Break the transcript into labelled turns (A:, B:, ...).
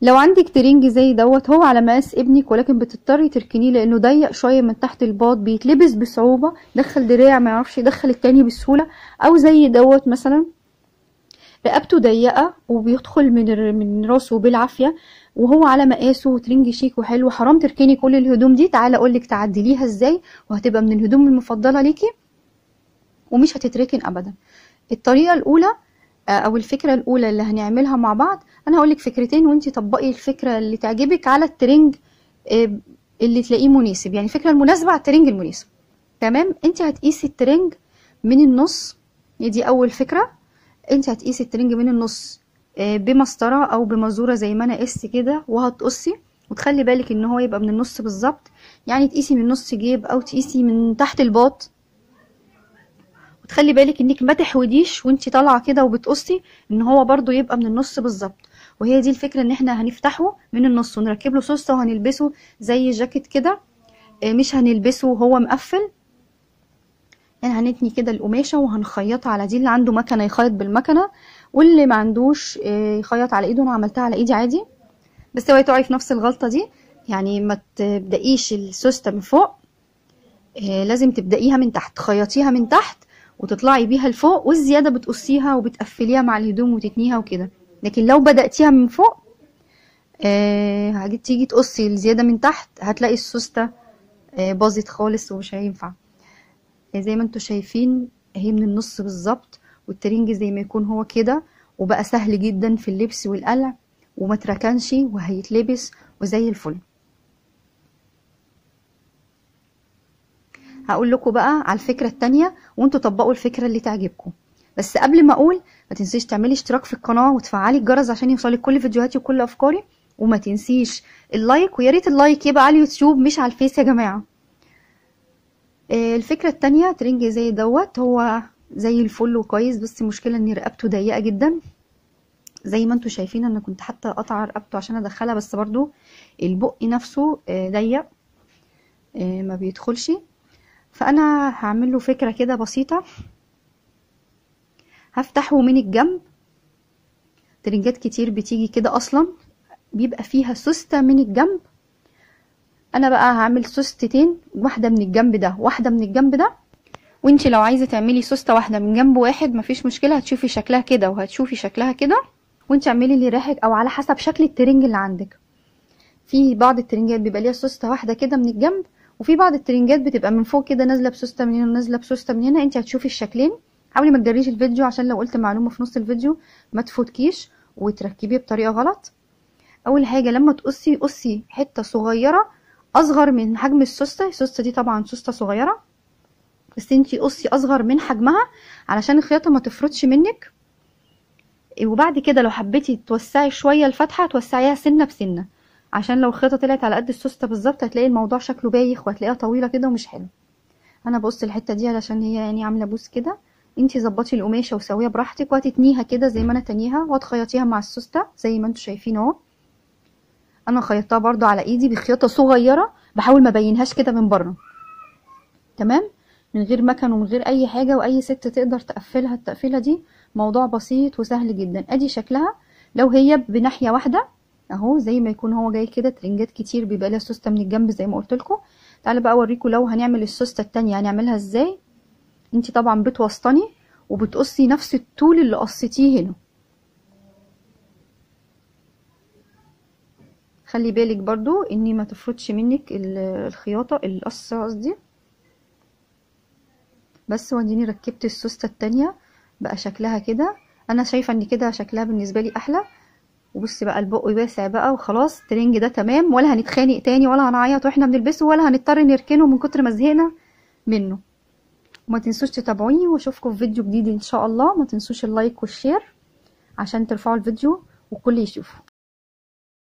A: لو عندك ترنج زي دوت هو على مقاس ابنك، ولكن بتضطري تركنيه لانه ضيق شوية من تحت الباط، بيتلبس بصعوبة، دخل دراع ما يعرفش يدخل التاني بسهولة، او زي دوت مثلا رقبته ضيقه وبيدخل من راسه بالعافية، وهو على مقاسه ترنج شيك وحلو. حرام تركني كل الهدوم دي. تعالى اقولك تعدليها ازاي وهتبقى من الهدوم المفضلة ليكي ومش هتتركن ابدا. الطريقة الاولى او الفكرة الاولى اللي هنعملها مع بعض، انا هقولك فكرتين وانتي طبقي الفكرة اللي تعجبك على الترنج اللي تلاقيه مناسب، يعني الفكرة المناسبة على الترنج المناسب. تمام. انتي هتقيسي الترنج من النص، دي اول فكرة. انتي هتقيسي الترنج من النص بمسطره او بمزوره زي ما انا قست كده، وهتقصي وتخلي بالك ان هو يبقى من النص بالظبط، يعني تقيسي من نص جيب او تقيسي من تحت الباط، وتخلي بالك انك ما تحوديش وانتي طالعه كده وبتقصي، ان هو برضو يبقى من النص بالظبط. وهي دي الفكرة، ان احنا هنفتحه من النص ونركب له سوسته وهنلبسه زي جاكيت كده، مش هنلبسه وهو مقفل. يعني هنتني كده القماشه وهنخيطها على دي. اللي عنده مكنه يخيط بالمكنه، واللي ما عندوش يخيط على ايده. انا عملتها على ايدي عادي، بس اوعي تقعي في نفس الغلطة دي، يعني ما تبدايش السوسته من فوق، لازم تبدايها من تحت، خيطيها من تحت وتطلعي بيها لفوق، والزيادة بتقصيها وبتقفليها مع الهدوم وتتنيها وكده. لكن لو بداتيها من فوق هتيجي تقصي الزيادة من تحت هتلاقي السوسته باظت خالص ومش هينفع. زي ما انتوا شايفين هي من النص بالظبط، والترنج زي ما يكون هو كده، وبقى سهل جدا في اللبس والقلع وما تركنش وهيتلبس وزي الفل. هقول لكم بقى على الفكرة التانية وانتوا طبقوا الفكرة اللي تعجبكم. بس قبل ما اقول، ما تنسيش تعملي اشتراك في القناة وتفعلي الجرس عشان يوصلك كل فيديوهاتي وكل افكاري، وما تنسيش ال like، ويا ريت ال like يبقى على اليوتيوب مش على الفيس يا جماعة. الفكرة التانية ترنج زي دوت، هو زي الفل وكويس، بس المشكلة ان رقبته ضيقة جدا زي ما انتوا شايفين. انا كنت حتى قطع رقبته عشان ادخلها، بس برضو البق نفسه ضيق ما بيدخلش. فانا هعمل له فكرة كده بسيطة، هفتحه من الجنب. ترنجات كتير بتيجي كده اصلا بيبقى فيها سوستة من الجنب، انا بقى هعمل سوستتين، واحدة من الجنب ده واحدة من الجنب ده. وانتي لو عايزه تعملي سوسته واحدة من جنب واحد مفيش مشكلة، هتشوفي شكلها كده وهتشوفي شكلها كده، وانتي اعملي اللي يريحك او على حسب شكل الترنج اللي عندك. في بعض الترنجات بيبقى ليها سوسته واحدة كده من الجنب، وفي بعض الترنجات بتبقى من فوق كده نازله بسوسته من هنا ونازلة بسوسته من هنا. انتي هتشوفي الشكلين. حاولي ما تجريش الفيديو عشان لو قلت معلومة في نص الفيديو ما تفوتكيش وتركبيه بطريقة غلط. اول حاجة لما تقصي، قصي حتة صغيرة اصغر من حجم السوسته. السوسته دي طبعا سوسته صغيرة، بس انتي قصي اصغر من حجمها علشان الخياطة ما تفرطش منك. وبعد كده لو حبيتي توسعي شوية الفتحة توسعيها سنة بسنة، عشان لو الخياطة طلعت على قد السوسته بالظبط هتلاقي الموضوع شكله بايخ وهتلاقيها طويلة كده ومش حلو. انا بقص الحتة دي علشان هي يعني عامله بوس كده. انتي ظبطي القماشه وسويها براحتك، وهتتنيها كده زي ما انا تنيها، وهتخيطيها مع السوسته زي ما انتوا شايفين اهو. انا خيطتها برضو على ايدي بخياطه صغيرة، بحاول ما بينهاش كده من بره، تمام، من غير مكن ومن غير اي حاجة، واي ست تقدر تقفلها التقفيله دي. موضوع بسيط وسهل جدا. ادي شكلها لو هي بناحيه واحدة اهو، زي ما يكون هو جاي كده. ترنجات كتير بيبقى لها سوسته من الجنب زي ما قلت لكم. تعالوا بقى اوريكم لو هنعمل السوسته التانية هنعملها ازاي. انتي طبعا بتوسطني وبتقصي نفس الطول اللي قصيتيه هنا. خلي بالك برضو اني ما تفرطش منك الخياطة، القصة قصدي. بس واديني ركبت السوسته التانية بقى شكلها كده. انا شايفه ان كده شكلها بالنسبة لي احلى. وبصي بقى البق واسع بقى وخلاص، الترنج ده تمام، ولا هنتخانق تاني ولا هنعيط واحنا بنلبسه، ولا هنضطر نركنه من كتر ما زهقنا منه. وما تنسوش تتابعوني، واشوفكم في فيديو جديد ان شاء الله. ما تنسوش ال like وال share عشان ترفعوا الفيديو والكل يشوفه.